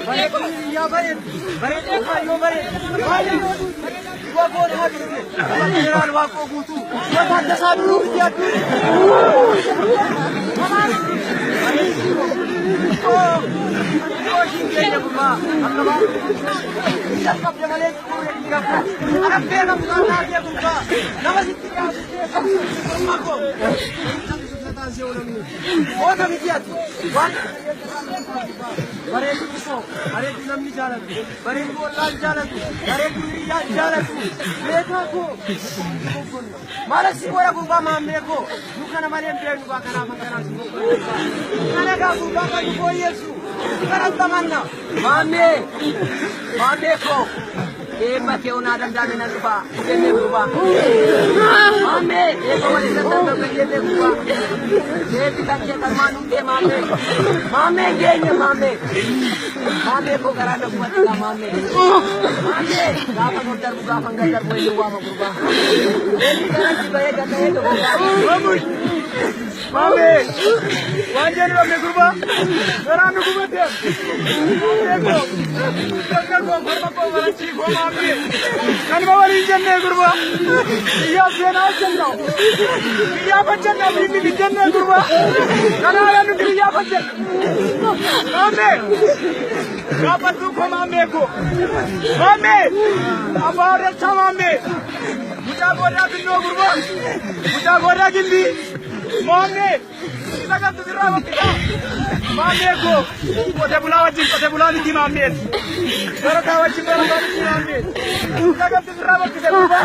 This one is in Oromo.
Bareedu biyyaa bareedu. Bareedu kaayyoo bareedu. Du'a goone haa turte. Jeneraal Waaqoo Guutuu. Du'a Taaddasaa Birruu miti adduu. Jalqabde malee Arab beekamu kan taatee gurbaa. Nama sitti dhiyaatu beekamu. Morma koo. Oota miti ati. Waan bareedu koo bareedu namni jaalatu bareedu ollaan jaalatu bareedu hiriyyaan jaalatu beekaa koo maala si godha gurbaa maammee koo nu kana malee hin beeknu gaa kanaaf akkanaa si godha kana gaa gurbaa kan nu fooyyessu kana tamanna maammee maammee koo eebba kee onaa danda'ame nan dhufa jennee gurbaa maammee eebba waliin dadhabame jennee gurbaa eebbi kan kee kan maan dhufee maammee maammee geenye maammee maammee koo garaa na gubatti gaa maammee maammee gaafa ol darbu gaafa gad darbu eenyu waama gurbaa eebbi kanatti bahee gadha'ee tokko Mamush! Maame! Waan jedhu dhabne gurbaa! Garaan nu gubate! Maamee koo! Dhagna koo morma koo barachii koo maamee! Kanuma waliin jennee gurbaa! Biyyaaf seenaa hojjenna! Biyyaaf hojjenna ofiif miti jennee gurbaa! Kanaaf nuti biyyaaf hojjenna! Maamee! Gaafadhuu koo maamee koo! Maamee! Abbaa Horrechaa maamee! Mucaa goodaa finnoo gurbaa! Mucaa goodaa gimbii! Maammee! Isa kamtu sirraa bakkisaa? Maammee koo! Qote bulaa wajjin qote bulaa miti maammeen! Barataa wajjin barataa miti maammeen! Isa kamtu sirraa bakkise gurbaa?